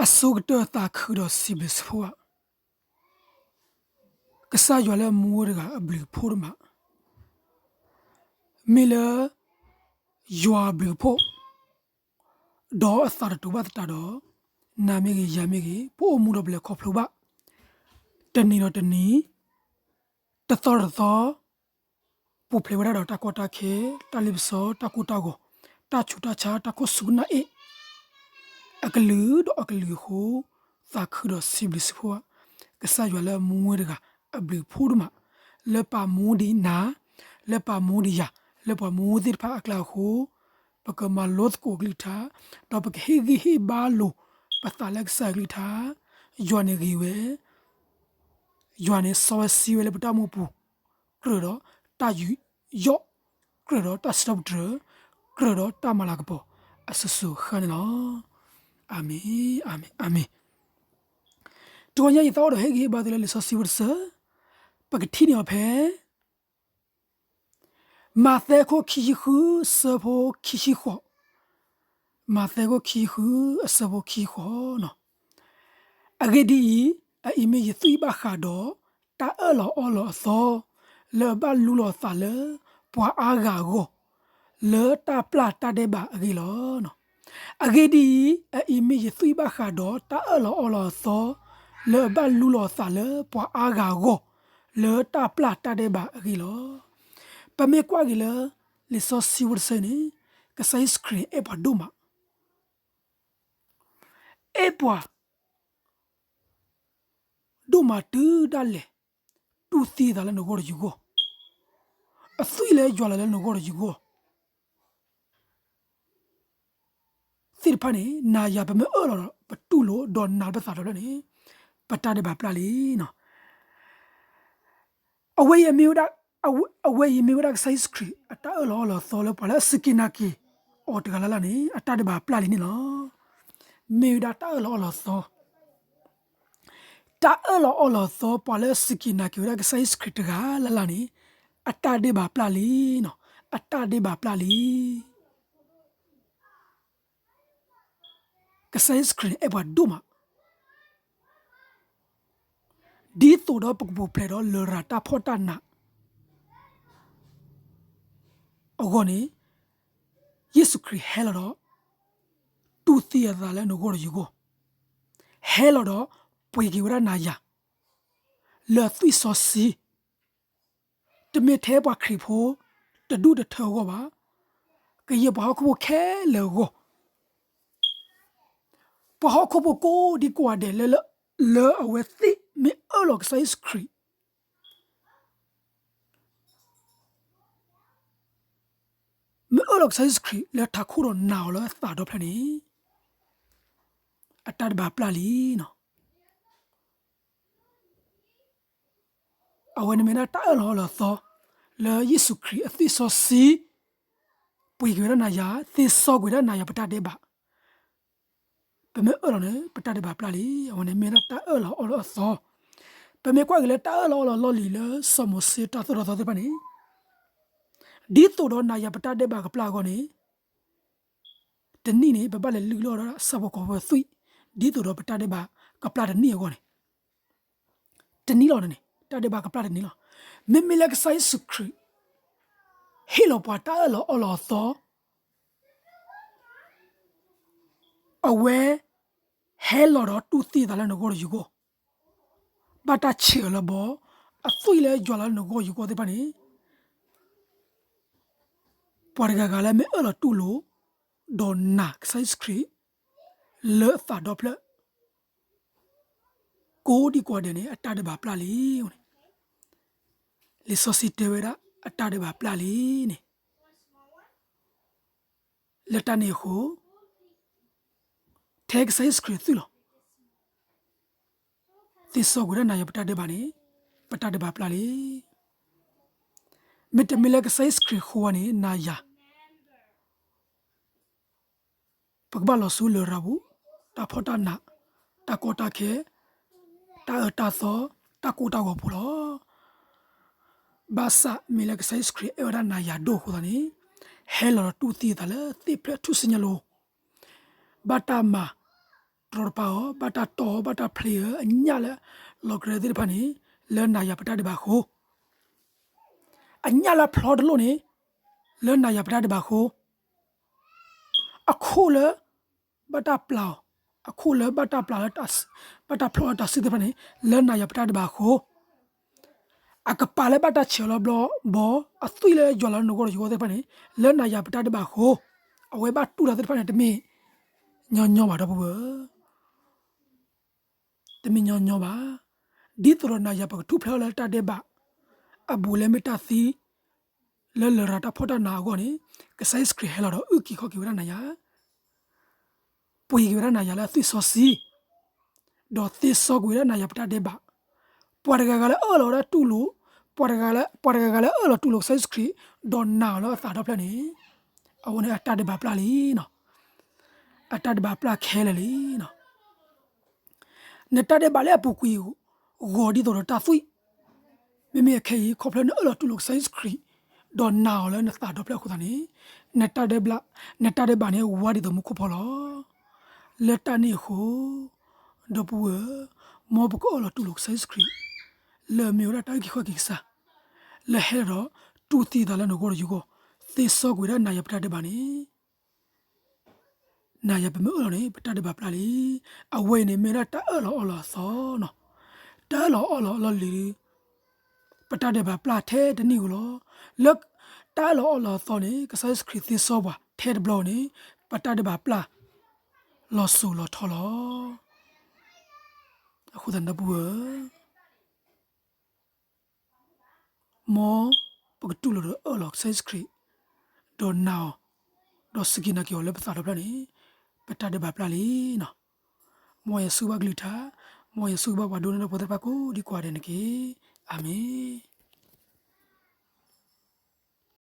အဆိကတၢၢ်သးခုဒီးစံးဘျုးစံးဖှိၣ်ဘၣ် ကစၢ်ယွၤလၢအမူဝဲတဂၤအဘျုးအဖှိၣ်ဒိၣ်မး, မ့ၢ်လၢ ယွၤအဘျုးအဖှိၣ် ဒီးအသးတတူာ်ဘၣ်သတးဒီး, နၤမ့ၢ်ဂ့ၤ ယၤမ့ၢ်ဂ့ၤ ပအိၣ်မူဒီးပလဲၤခီဖျိဘၣ်, တနံၤဒီးတနံၤ, တသီဒီးတသီ, ပူၤဖျဲးဝဲဒၣ်ဒီးတၢ်ကီတၢ်ခဲ, တၢ်လ့ပစီ, တၢ်ကိၢ်တၢ်ဂီၤ, တၢ်ဆူးတၢ်ဆါ, တၢ်ခိၣ်ဆူကနၣ်အ့ၣ်, အကလုာ်ဒီးအကလုာ်အဃိ, သးခုဒီးစံးဘျုးစံးဖှိၣ်ဘၣ် ကစၢ်ယွၤလၢအမူဝဲတဂၤ အဘျုးအဖှိၣ်ဒိၣ်မး, လၢပာ်မူဒံးနၤ, လၢပာ်မူဒံးယၤ, လၢပှၤမူသ့ၣ်တဖၣ်အကျါအဃိ, ပကမၤလိသကိးအကလုၢ်ကထါ, ဒီးပကဟ့ၣ်ဂံၢ်ဟ့ၣ်ဘါလိာ်ပသးလၢကစၢ်အကလုၢ်ကထါ, ယွၤန့ၣ်ဂ့ၤဝဲ ယွၤန့ၣ်စီဝဲဆှံဝဲလၢပတၢ်အိၣ်မူပူၤ, ကြၢးဒီးတၢ်ယူးယီၣ်, ကြၢးဒီးတၢ်စံးထီၣ်ပတြၢၤ, ကြၢးဒီးတၢ်မၤလၤကပီၤ အစိၤစိၤအဃၣ်န့ၣ်လီၤ. အၤမ့ၣ်, အၤမ့ၣ်, အၤမ့ၣ်. တဂီၤညါအံၤ သးအိၣ်ဒီးဟ့ၣ်ဂံၢ်ဟ့ၣ်ဘါသုလၢလံာ်စီဆှံဝဲတဆၢ, ပကထံၣ်န့ၢ်အီၤဖဲ မးသဲခိၣ်ခံဆံဃု အဆၢဖိခံဆံဃိး, မးသဲခိၣ်ခံဆံဃု အဆၢဖိခံဆံဃိးန့ၣ်, အဂ့ၢ်ဒ်အံၤ, အအံၤမ့ၢ်ယသွံၣ်ဘၣ်ဃးဒီး တၢ်အၢၣ်လီၤအီလီၤအသီ, လၢအဘၣ်လူလီၤအသးလၢ ပှၤအါဂၤအဂီၢ်, လၢတၢ်ပျၢ်တၢ်ဒဲးဘးအဂ့ၢ်လီၤ. အဂ့ၢ်ဒ်အံၤ, အအံၤမ့ၢ်ယသွံၣ်ဘၣ်ဃးဒီးတၢ်အၢၣ်လီၤအီလီၤအသီ, လၢအဘၣ်လူလီၤအသးလၢပှၤအါဂၤအဂီၢ်, လၢတၢ်ပျၢ်တၢ်ဒဲးဘးအဂ့ၢ်လီၤ. ပမ့ၢ်ကွၢ်က့ၤလၢ လံာ်စီဆှံဝဲတဆၢန့ၣ်, ကစၢ်ယ့ၣ်ၡူးခရံာ်အဲၣ်ပှၤဒိၣ်မး, အဲၣ်ပှၤ ဒိၣ်မးတုၤဒၣ်လဲာ်, တူၢ်သံအသးလၢနဂီၢ်ဒီးယဂီၢ်, အသွံၣ်လၢယွၤလီၤလၢနဂီၢ်ဒီးယဂီၢ် သ့ၣ်တဖၣ်န့ၣ် နၤယၤပမ့ၢ်အၢၣ်လီၤဒီး ပတူၢ်လိာ်ဒီးနာ်လၢပသးဒီဖျၢၣ်န့ၣ်, ပတၢ်ဒဲးဘးပျၢ်လံန့ၣ်. အဝဲအံၤမ့ၢ်ဝဲဒၣ်, အဝဲအံၤမ့ၢ်ဝဲဒၣ်ကစၢ်ယ့ၣ်ၡူးခရံာ် အတၢ်အၢၣ်လီၤအီလီၤအသီလၢပှၤလၢအစူၢ်က့ၤနာ်က့ၤအီၤတဂၤလၢ်လၢ်န့ၣ် အတၢ်ဒဲးဘးပျၢ်လံန့ၣ်လီၤ. မ့ၢ်ဝဲဒၣ်တၢ်အၢၣ်လီၤအီလီၤအသီ, တၢ်အၢၣ်လီၤအီလီၤအသီ ပှၤလၢအစူၢ်က့ၤနာ်က့ၤဝဲဒၣ်ကစၢ်ယ့ၣ်ၡူးခရံာ်တဂၤလၢ်လၢ်န့ၣ်, အတၢ်ဒဲးဘးပျၢ်လံန့ၣ်, အတၢ်ဒဲးဘးပျၢ်လံ. ကစၢ်ယ့ၣ်ၡူးခရံာ်န့ၣ်အဲၣ်ပှၤဒိၣ်မး, ဒ်သိးဒီးပကပူၤဖျဲးဒီးလရာ်တၢ်ဖှီၣ်တၢ်နးအဂီၢ်န့ၣ်, ယ့ၣ်ၡူးခရံာ်ဟဲလီၤဒီး တူၢ်သံအသးလၢနဂီၢ်ဒီးယဂီၢ်, ဟဲလီၤဒီးပှ့ၤက့ၤဝဲဒၣ်နၤယၤ လၢအသွံၣ်စီဆှံ, တမ့ၢ်ထဲပှၤခရံာ်ဖိတဒူၣ်တထၢအဂီၢ်ဘၣ်, ကယဲၢ်ပှၤဟီၣ်ခိၣ်ဖိခဲလၢာ်အဂီၢ်, ပှၤဟီၣ်ခိၣ်ဖိကိးဒံကိးဂၤဒဲးလၢ, လၢအဝဲသ့ၣ်မ့ၢ်အၢၣ်လီၤကစၢ်ယ့ၣ်ၡူးခရံာ်, မ့ၢ်အၢၣ်လီၤကစၢ်ယ့ၣ်ၡူးခရံာ်လၢထးခိၣ်ဒီးနာ်အီၤလၢအသးဒီဖျၢၣ်န့ၣ်, အတၢ်ဒဲးဘးပျၢ်လံန့ၣ်. အဝဲန့ၣ်မ့ၢ်ဒၣ်တၢ်အၢၣ်လီၤအီလီၤအသီ, လၢယ့ၣ်ၡူးခရံာ်အသွံၣ်စီဆှံ ပှ့ၤက့ၤဝဲဒၣ်နၤယၤ, သ့စီကွံာ်ဒၣ်နၤယၤပတၢ်ဒဲးဘး, ပမ့ၢ်အၢၣ်လီၤန့ၣ် ပတၢ်ဒဲးဘးပျၢ်လံ. အဝဲန့ၣ်မ့ၢ်ဒၣ်တၢ်အၢၣ်လီၤအီလီၤအသီ, ပမ့ၢ်ကွၢ်က့ၤလၢတၢ်အၢၣ်လီၤအီလီၤလီၢ်လံၤလၢစီၤမိၤၡ့တၢ်သိၣ်တၢ်သီသ့ၣ်တဖၣ်န့ၣ်, ဒ်သိးဒီးနၤယၤပတၢ်ဒဲးဘးကပျၢ်အဂီၢ်န့ၣ်, တနံၣ်န့ၣ် ပဘၣ်လဲၤလုၢ်လီၢ်ဒၣ်ဆၣ်ဖိကီၢ်ဖိသွံၣ်, ဒ်သိးဒီးပတၢ်ဒဲးဘးကပျၢ်တနံၣ်အဂီၢ်န့ၣ်, တနံၣ်လီၤန့ၣ် တၢ်ဒဲးဘးကပျၢ်တနံၣ်လီၤ. မ့မ့ၢ်လၢကစၢ်ယ့ၣ်ၡူးခရံာ် ဟ့ၣ်လီၤပှၤတၢ်အၢၣ်လီၤအီလီၤအသီ, အဝဲ ဟဲလီၤဒီးတူၢ်သံအသးလၢနဂီၢ်ဒီးယဂီၢ်, ဘၣ်တၢ်ဆဲးအီၤလၢဘီ, အသွံၣ်လၢယွၤလီၤလၢနဂီၢ်ယဂီၢ်သ့ၣ်တဖၣ်န့ၣ်, ပှၤတဂၤဂၤလၢမ့ၢ်အၢၣ်လီၤတူၢ်လိာ် ဒီးနာ်ကစၢ်ယ့ၣ်ၡူးခရံာ် လၢအသးဒီဖျၢၣ် ကိးဒံကိးဂၤဒဲးန့ၣ် အတၢ်ဒဲးဘးပျၢ်လံန့ၣ်. လံာ်စီဆှံတဲဝဲဒၣ် အတၢ်ဒဲးဘးပျၢ်လံန့ၣ်. လၢတၢ်န့ၣ်အဃိ, ထဲကစၢ်ယ့ၣ်ၡူးခရံာ်အသွံၣ်လီၤ. သ့စီကွံာ်ဒၣ်နၤယၤပတၢ်ဒဲးဘးန့ၣ်, ပတၢ်ဒဲးဘးပျၢ်လံ. မ့တမ့ၢ်လၢကစၢ်ယ့ၣ်ၡူးခရံာ်အဃိန့ၣ် နၤယၤ ပကဘၣ်လီၤဆူလရာ်ပူၤ, တၢ်ဖှီၣ်တၢ်နး, တၢ်ကီတၢ်ခဲ, တၢ်အၢတၢ်သီ, တၢ်ကိၢ်တၢ်ဂီၤပူၤလီၤ. ဘၣ်ဆၣ်မ့ၢ်လၢကစၢ်ယ့ၣ်ၡူးခရံာ်အဲၣ်ဝဲဒၣ်နၤယၤဒိၣ်အဃိသတးန့ၣ်, ဟဲလီၤဒီးတူၢ်သံအသးလၢသ့ၣ်ဖျၢၣ်ထူၣ်စုညါလိၤ, ဘၣ်တၢ်မၤ တြီတပါအီၤ, ဘၣ်တၢ်တီၢ်အီၤ, ဘၣ်တၢ်ဖျ့အီၤ, အညၣ်လၢလီၤကရဲသ့ၣ်တဖၣ်န့ၣ် လၢနၤယၤပတၢ်ဒဲးဘးအဃိ, အညၣ်လၢအဖျီတလိၣ်န့ၣ် လၢနၤယၤပတၢ်ဒဲးဘးအဃိ, အခိၣ်လၢ ဘၣ်တၢ်ပျၢ်အီၤ, အခိၣ်လၢဘၣ်တၢ်ပျၢ်လၢ ဘၣ်တၢ်ဖျီလၢတၢ်စုသ့ၣ်တဖၣ်န့ၣ် လၢနၤယၤပတၢ်ဒဲးဘးအဃိ, အကပၤလၢဘၣ်တၢ်ဆဲးအီၤလၢဘျီဘီ, အသွံၣ်လၢယွၤလီၤလၢနဂီၢ်ဒီးယဂီၢ်သ့ၣ်တဖၣ်န့ၣ် လၢနၤယၤပတၢ်ဒဲးဘးအဃိ, အဝဲဘၣ်တူၢ်တၢ်သ့ၣ်တဖၣ်န့ၣ် တမ့ၢ်ညီညီဘၣ် ဒီပုၢ်ဝဲၢ် တမ့ၢ်ညီညီဘၣ်. ဒ်သိးဒီးနၤယၤပကထူၣ်ဖျဲးထီၣ်လၢတၢ်ဒဲးဘး အဘူးအလဲမ့ၢ်တၢ်သံ လၢလရာ်တၢ်ဖှီၣ်တၢ်နးအဂီၢ်န့ၣ်, ကစၢ်ယ့ၣ်ၡူးခရံာ်ဟဲလီၤဒီးအုၣ်က့ၤခီၣ်က့ၤဝဲဒၣ်နၤယၤ, ပှ့ၤက့ၤဝဲဒၣ်နၤယၤလၢအသွံၣ်စီဆှံ, ဒီးသ့စီကွံာ်ဝဲဒၣ်နၤယၤပတၢ်ဒဲးဘး, ပှၤတဂၤဂၤလၢအၢၣ်လီၤဝဲဒၣ်တူၢ်လိာ်, ပှၤတဂၤဂၤလၢအၢၣ်လီၤတူၢ်လိာ်ကစၢ်ယ့ၣ်ၡူးခရံာ်, ဒီးနာ်အီၤလၢအသးဒီဖျၢၣ်န့ၣ်, အဝဲန့ၣ်အတၢ်ဒဲးဘးပျၢ်လံနီၤ, အတၢ်ဒဲးဘးပျၢ်ခဲလၢာ်လံနီၤ. နတၢ်ဒဲးဘးလၢအပူၤကွံာ် ဂီၤဒ်သိးဒီးတၢ်သွံၣ်, မ့မ့ၢ်အခဲအံၤ ခီဖျိနအၢၣ်လီၤတူၢ်လိာ်ကစၢ်ယ့ၣ်ၡူးခရံာ်, ဒီးနာ်အီၤလၢနသးဒီဖျၢၣ်အဃိသတးန့ၣ်, နတၢ်ဒဲးဘး, နတၢ်ဒဲးဘးန့ၣ်ဝါဒ်သိးမူခိၣ်ဖီလီၤ. လၢတၢ်န့ၣ်အဃိ, ဒီပုၢ်ဝဲၢ်, မ်ပကအိၣ်လီၤတူၢ်လိာ်ကစၢ်ယ့ၣ်ၡူးခရံာ်, လၢအမ့ၢ်ဝဲဒၣ်တၢ်အုၣ်က့ၤခီၣ်က့ၤကစၢ်, လၢဟဲလီၤဒီးတူၢ်သံအသးလၢနဂီၢ်ဒီးယဂီၢ်, သ့စီကွံာ်ဝဲဒၣ်နၤယၤပတၢ်ဒဲးဘးန့ၣ် နၤယၤပမ့ၢ်အၢၣ်လီၤန့ၣ် ပတၢ်ဒဲးဘးပျၢ်လံ. အဝဲအံၤန့ၣ်မ့ၢ်ဝဲဒၣ်တၢ်အၢၣ်လီၤအီလီၤအသီနီၤ, တၢ်အၢၣ်လီၤအီလီၤအလီၢ်လံၤ, ပတၢ်ဒဲးဘးပျၢ်ထဲတနံၣ်ဧိၤလီၤ. လၢတၢ်အၢၣ်လီၤအီလီၤအသီန့ၣ် ကစၢ်ယ့ၣ်ၡူးခရံာ်သ့စီပှၤထဲတဘျီန့ၣ်, ပတၢ်ဒဲးဘးပျၢ်လီၤစိၤလီၤထီလီၤ. အဃိသတးဒီပုၢ်ဝဲၢ် မ်ပကတူၢ်လိာ်ဒီးအၢၣ်လီၤကစၢ်ယ့ၣ်ၡူးခရံာ်, ဒီးနာ်အီၤ, ဒီးစူၢ်က့ၤနာ်က့ၤအီၤလၢပသးဒီဖျၢၣ်န့ၣ်, ပတၢ်ဒဲးဘးပျၢ်လံနီၤ. မ်ယွၤဆိၣ်ဂ့ၤဘၣ်ကလုၢ်ကထါ, မ်ယွၤဆိၣ်ဂ့ၤဘၣ်ပှၤဒိကနၣ်တၢ်ဖိသ့ၣ်တဖၣ်ကိးဒံကိးဂၤဒဲးန့ၣ်တက့ၢ်. အၤမ့ၣ်.